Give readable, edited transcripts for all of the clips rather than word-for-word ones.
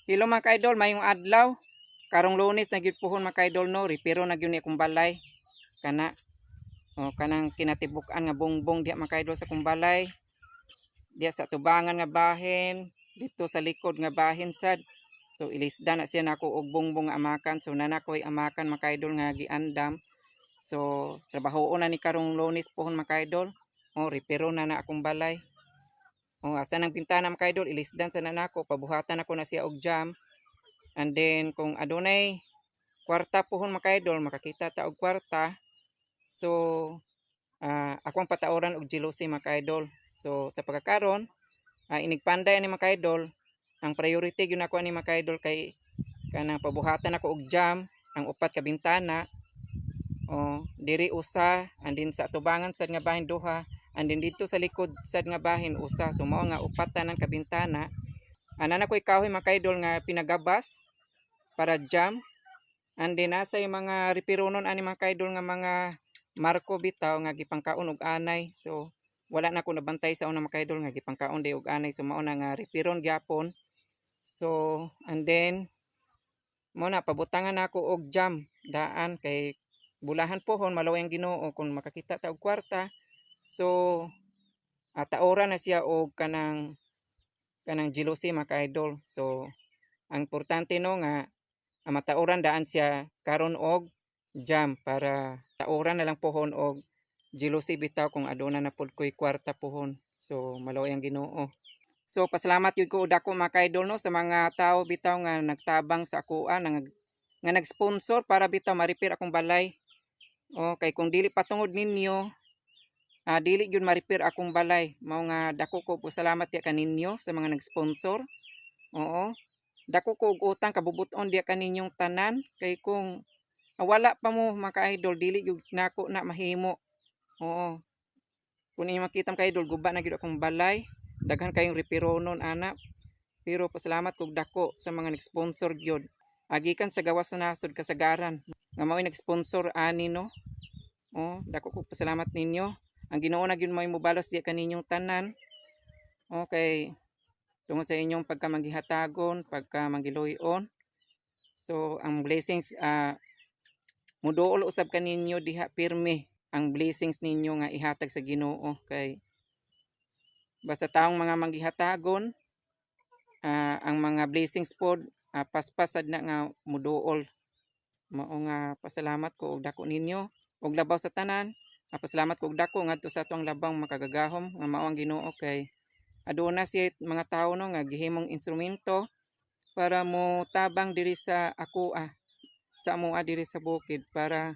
Hello, mga ka-idol, mayong adlaw. Karong Lunes na gyud puhon, mga ka-idol, no, repiro na gyud ni akong balay. Kana o kanang kinatibuk-an nga bongbong diha, mga ka-idol, sa akong balay. Diha sa tubangan nga bahin, dito sa likod nga bahin sad. So ilisda na siya nako og bongbong nga amakan. So nana ko'y amakan, mga ka-idol, nga giandam. So trabahoon na ni karong Lunes puhon, mga ka-idol. O repiro na na akong balay. O asa nang bintana, mga ka-idol, ilisdan sa na nako, pabuhatan ako na siya og jam. And then kung adunay kwarta puhon, mga ka-idol, makakita ta og kwarta. So ako ang pataoran og jealousy, mga ka-idol. So sa pagkakaron, inigpanday ani, mga ka-idol, ang priority gyud nako ani, mga ka-idol, kay kanang pabuhatan ako og jam ang upat ka bintana. O diri usa, and then sa atubangan sad nga bahin duha, and then dito sa likod sad nga bahin usa. So mao nga upat tanan ka bintana. Ana na ko'y kahoy, mga ka-idol, nga pinagabas para jam. And then nasa yung mga repironon ani, mga ka-idol, nga mga marko bitaw nga gipangkaon og anay. So wala na ko nabantay sa una, mga ka-idol, nga gipangkaon day og anay. So mao na nga repiron gyapon. So and then mo na pabutangan nako og jam daan kay bulahan pohon, maluoy ang Ginoo kung makakita ta og kwarta. So taoran na siya og kanang jealousy, mga ka-idol. So ang importante, no, nga ang matauran daan siya karon og jam para tauran na lang pohon og jealousy bitaw kung aduna na pud ko'y kwarta pohon. So maluoy ang Ginoo. So pasalamat yun ko dako, mga ka-idol, no, sa mga tao bitaw nga nagtabang sa akoa nga nag-sponsor para bitaw ma-repair akong balay. O kay kung dili patungod ninyo, dili gyud ma-repair akong balay. Mao nga dako ko pasalamat diya kaninyo sa mga nag-sponsor. Oo. Dako ko og utang kabubuton diya kaninyong tanan kay kung wala pa mo, mga ka-idol, dili gyud nako na mahimo. Oo. Kung inyo makita, mga ka-idol, guba na gyud akong balay. Daghan kayong repironon ana. Pero pasalamat kog dako sa mga nag-sponsor gyud. Agikan sa gawas sa nasod, kasagaran nga mao'y nag-sponsor ani, no. Oh, dako kog pasalamat ninyo. Ang Ginoo na gyud mo'y mobalos diya kaninyong tanan. Okay. Tungod sa inyong pagkamanggihatagon, pagkamangiluyon. So ang blessings muduol usab kaninyo diha pirmi ang blessings ninyo nga ihatag sa Ginoo kay basta taong mga manggihatagon, ang mga blessings pod paspasad na nga muduol. Mao nga pasalamat ko og dako ninyo og labaw sa tanan, pasalamat ko og dako ngadto sa atong labang makagagahom nga mao ang Ginoo kay aduna siya mga tawo, no, nga gihimong instrumento para mo tabang diri sa ako sa amoa diri sa bukid para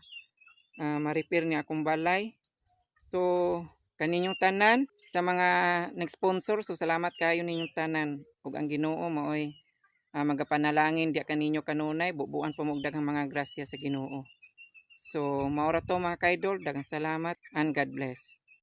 ma-repair ni akong balay. So kaninyong tanan sa mga nag-sponsor, so salamat kayo ninyong tanan ug ang Ginoo maoy magapanalangin diya kaninyo kanunay, bubuan pa mo og daghang mga grasya sa Ginoo. So mao ra to, mga kaidol, daghang salamat and God bless.